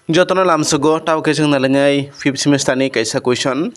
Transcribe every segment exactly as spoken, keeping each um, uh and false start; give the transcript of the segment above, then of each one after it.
Jotono lamsugo, tabo khe chwng nalainai fifth semester ni kaisa question.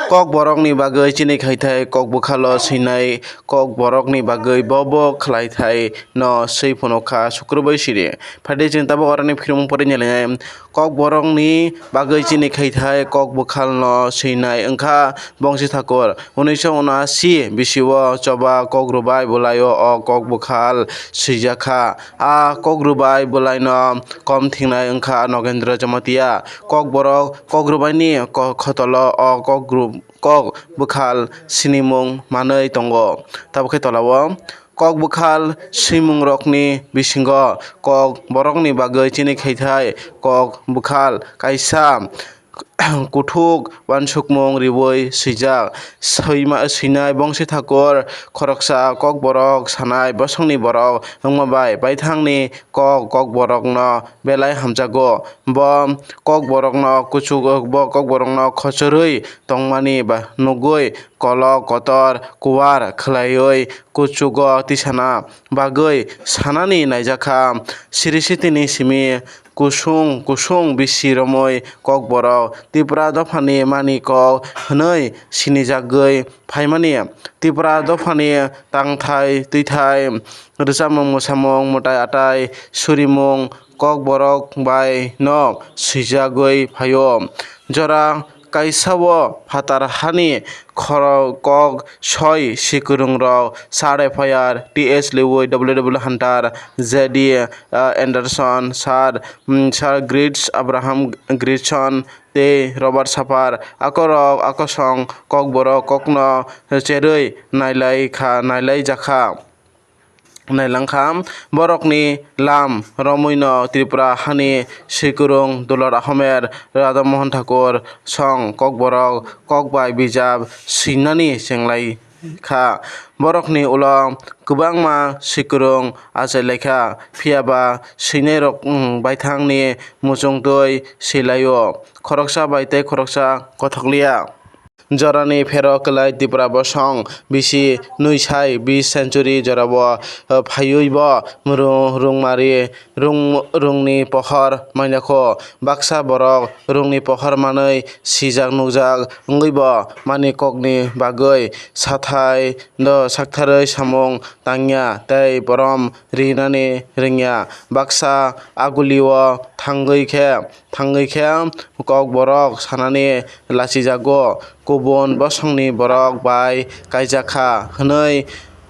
Kokborok ni bagwi chini khaithai kokbwkhalo swinai, kokborok ni bagwi bo bo khlaithai no swi phunukha, sukrubwi sidi. Phaidi chwng tabuk oroni phirimung pori nalainai. Kokborok ni bagwi chini khaithai kokbwkhal no swinai wngkha Bongsi Thakur. Unisho unashi bisio choba kokrwbai bwlaio o kokbwkhal swijakha. A kokrwbai bwlaino kom thingnai wngkha Nogendra Jamatia. Kokborok kokrwbaini ko-, khotolo o kokru-, kokbwkhal sinimung manwi tongo. Tabukhe tolao kokbwkhal swimungrokni bisingo kokborokni bagwi chini khaithai kokbwkhal kaisa kuthuk uansukmung riui swijak. Swima-, swinai Bongsi Thakur khoroksa kokborok sanai bosongni borok wngma bai baithangni kok kokborokno belai hamjago. Bo kokborokno kuchuk-, bo kokborokno khochorwi tongmani ba nugui kolok kotor kuar khlaiwi kuchugo tisana bagwi sanani naijakha. Siri sitini simi kusung kusung bisi romwi kokborok Tipra dophani mani kok hwnwi sinijagwi phaimani. Tipra dophani tangthai twithai, rwchapmung mwsamung, mwtai atai, surimung kokborok bai no swijagwi phaio. Jora kaisa o phatar hani khorok kok soi sikwrwngrok Sir F I R T S Lewi, W W Hunter, J D, ah, Anderson, Sir, mm, Sir Grits Abraham Gritson tei Robert Sapar, akorok akosong kokborok kokno cherwi nailai kha, nailai jakha. Nailangkha. Borokni lam romwino Tripura hani sikwrwng Dulot Ahmed, Radha Mohan Thakur song kokborok kokbai bijap swinani chenglai kha. Borokni ulo kwbangma sikwrwng achailaikha, phiyaba swinairok, mm, baithangni muchungtwi swilaio, khoroksa bai tei khoroksa kothokliya. Jorani phero kwlai Tipra bosong bisi nwi sai bis century jorao, eh, phaiwi bo rung-, rungmari rung-, rungni pohor mainakho. Baksa borok rungni pohor manwi sijak nukjak wngwi bo mani kokni bagwi sathai do saktharwi samung tangya tei borom rinani rwngya. Baksa agulio thangwi khe, thangwi khe kokborok sanani lachijago, kubun bosongni borok bai kaijakha hwnwi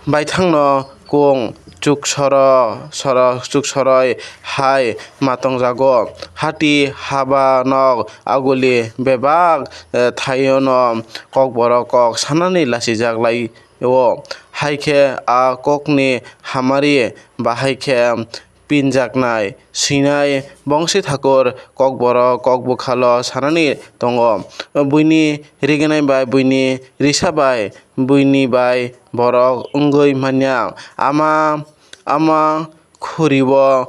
baithangno kung chuksoro, soro, chuksoroi hai matongjago. Hati haba nok aguli bebak, eh, thaiono kokborok kok sanani lachijak lai o. Hai khe a kokni hamari bahai khe pinjaknai, swinai Bongsi Thakur kokborok kokbwkhalo sanani tongo. Buini rignai bai buini risa bai buini bai borok wngwi manya. Ama, ama khuribo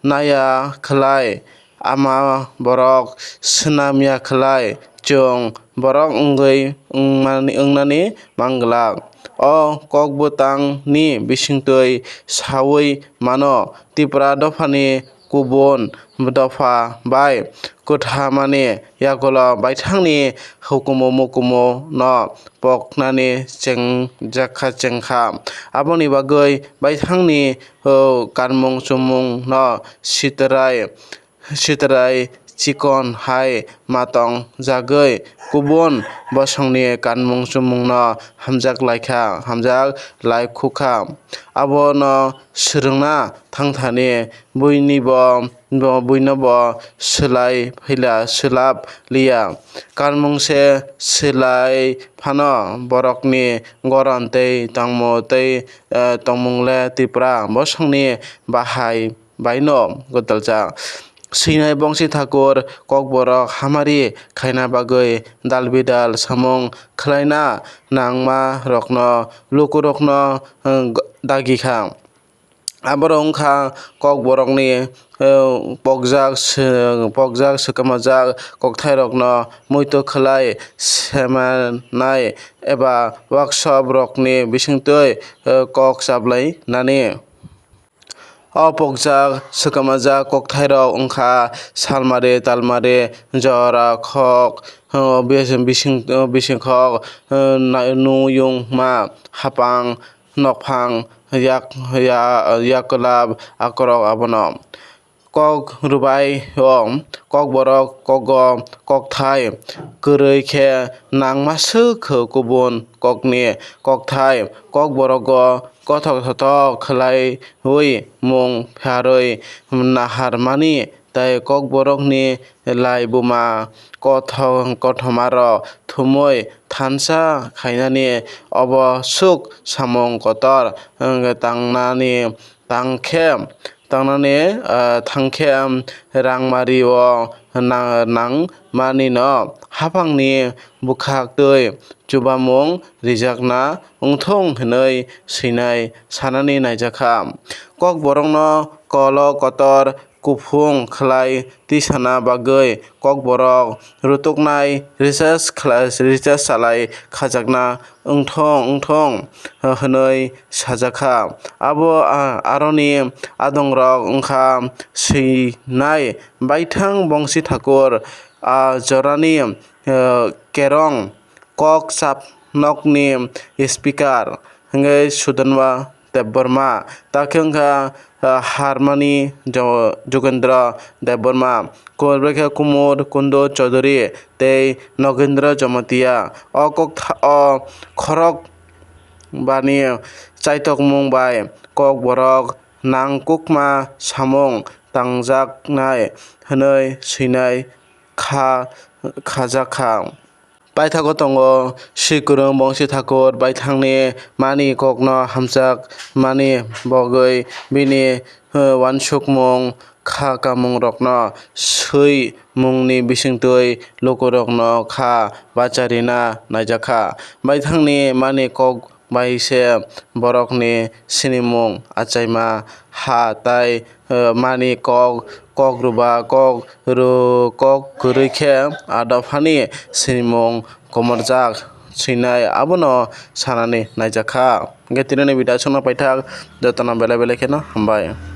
naya khlai, ama borok swnamya khlai, chwng borok wngwi wngmani, wngnani manglak. O kokbwtangni bisingtwi saui mano, Tipra dophani kubun dopha bai kwthamani yagulo baithangni hukumu mukumu no poknani chengjakha chengkha. Aboni bagwi baithangni, o, kanmung chumung no sitrai, sitrai chikon hai matong jagwi kubun bosongni kanmung chumungno hamjak laikha, hamjak laikhukha. Abono swrwngna thangthani buinibo, bo-, buinobo swlai phaila, swlap liya. Kanmung se swlai phano borokni goron tei tongmo tei, eh, tongmung le Tripura bosongni bahai baino gwdalsa. Swinai Bongsi Thakur kokborok hamari khaina bagwi dal bidal samung khlaina nangma rokno lukurokno, eh, dagi kha. Aborok wngkha kokborokni, eh, pokjak se-, pokjak swkangmajak kokthairokno muitu khlai semanai eba workshop rokni bisingtwi, eh, kok chablainani. O pokjak swkangmajak kokthairok wng kha salmari, talmari, jora, khok, bising, bisingkhok, nuyungma, haphang, nokphang, yak, ya, yakwlap, akorok abono. Kok rwbai o kokborok kogo kokthai kwrwi khe nangma swk kho kubun kokni kokthai kokborogo kothok thothok khlaiwi mung pharwi naharmani tei kokborokni laibuma kothok kothomarok thumwi thansa khainani obo swk samung kotor wng tangnani tang khe, tangnani, ah, thang khe, um, rangmari-o na-, nangmani'-no haphangni bwkhak twi chubamung rijakna wngthung hwnwi swinai sanani naijakha. Kokborokno kolo kotor kuphung khlai tisana bagwi kokborok rutuknai research khlai, research salai khajakna wngthung, wngthung hwnwi sajakha. Abo, a-, aroni adongrok wngkha swinai baithang Bongsi Thakur, a jorani, eh, kerong kok chapnokni speaker hwnkhe Sudanwa Debbarma, takhe wngkha, ah, Harmani Jo-, Jogendra Debbarma, Kumarbai khe Kumud Kundu Chaudhury tei Nogendra Jamatia. O koktha-, o khorok bani chaitokmung bai kokborok nangkukma samung tangjaknai hwnwi swinai kha, khajakha. Paithago tongo, swi kwrwng Bongsi Thakur baithangni mani kokno hamjakmani bagwi bini, eh, uansukmung kha kamungrokno swi mungni bisingtwi lukurokno kha bacharina naijakha. Baithangni mani kok bai se borokni sinimung achaima ha tai, eh, mani kok, kok rwba, kok rw-, kok kwrwi khe a dophani sinimung komorjak swinai abono sanani naijakha. Hwnkhe tinini video aswkno paithak, jotono belai belai kheno hambai.